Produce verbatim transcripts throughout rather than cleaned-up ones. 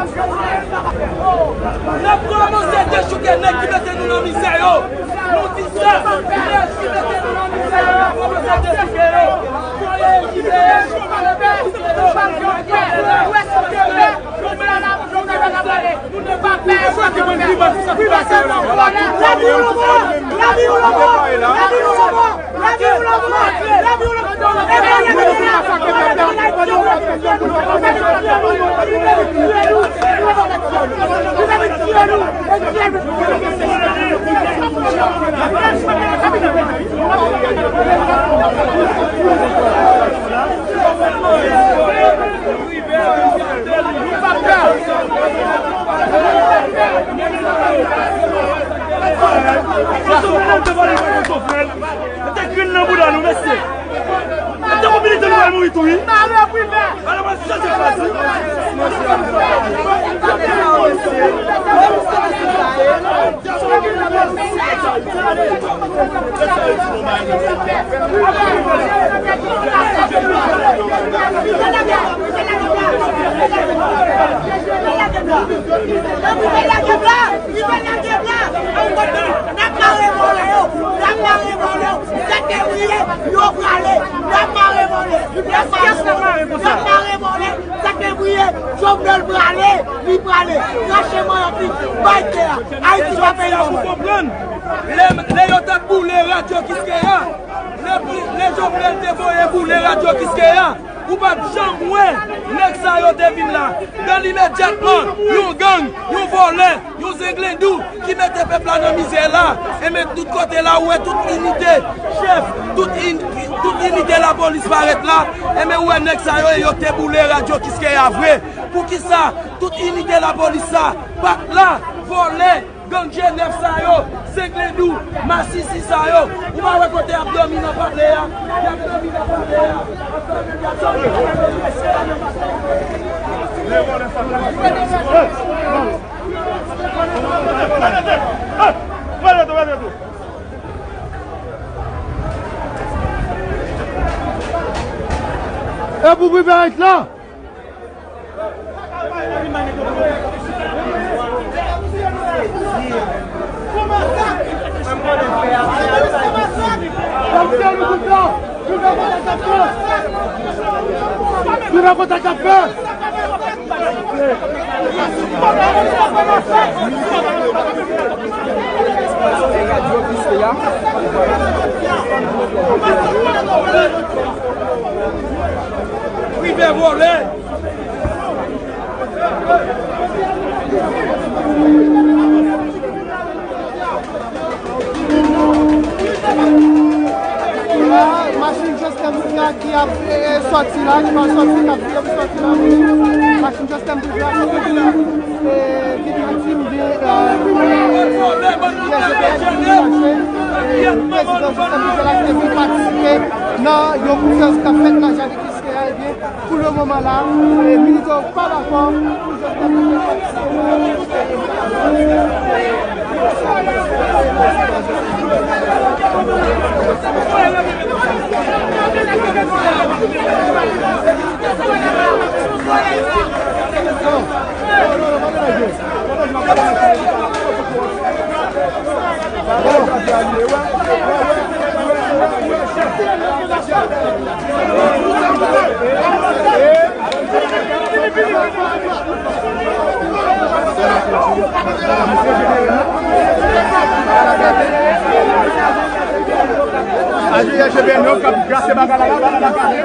N ap kòmanse dechouke nèg ki mete nou nan mizè yo. Nou di sa, nèg ki mete nou nan mizè yo, n ap kòmanse dechouke yo. Voye yo libere, dechouke yo. Mete grenn nan bouda nou, mesye. Mete konpilite nou al mouri tou, wi. Alò, mwen chanje fraz, wi. N ap mare vòlè yo, n ap mare vòlè yo. Sa k te briye, yo prale. N ap mare vòlè, n ap mare vòlè, n ap mare vòlè. Sa k te briye, Jovenel prale, li prale. Rache manyòk li, bay tè a. Ayiti pa peyi nòmal. Lè, lè yo t ap boule radyo Kiskeya, lè, lè Jovenel te voye boule radyo Kiskeya, ou p ap janm wè nèg sa yo te vin la. Nan limedyatman, yon gang, yon vòlè, yon zenglendou ki mete pèp la nan mizè la, enben tout kote la, ou wè tout inite, chèf, tout in-, tout inite lapolis parèt la, enben ou wè nèg sa yo, yo te boule radyo Kiskeya vre. Poukisa tout inite lapolis sa pa t la? Vòlè, gang G nèf sa yo, zenglendou, masisi sa yo, ou pa wè kote y ap dòmi nan palè a? Y ap dòmi nan palè a. E pou prive Ayit la. Prive vòlè. La, machin Joslèn Boujra ki ap, e, e, sòti la, ki pral sòti, k ap vire pou sòti la. Machin Joslèn Boujra ki sòti la. E, ki te antim de, e, G P N ki mache. E, prezidan Joslèn Boujra la ki te vin patisipe nan yon konferans k ap fèt nan jaden Kiskeya, ebyen, pou le moman la, e, militè yo pa dakò pou Joslèn Boujra patisipe nan yon konferans. Aje, aje, ben, nou k ap grase bagay la, bagay la kale.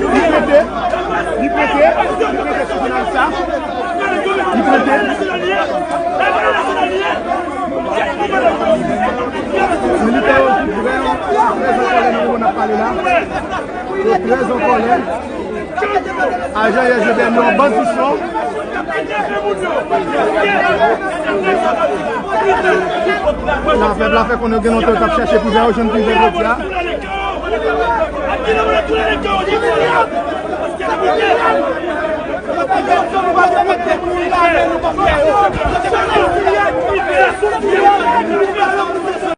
Li prete, li prete, li prete sou jounal sa. Li prete. Militè yo ki vrèman trè an kòlè nan moman n ap pale la. Yo trè an kòlè. Ajan S G B N yo an bandisyon. La, pèp la fè konnen yo gen lontan yo t ap chèche prizè, yo jwenn prizè jodi a.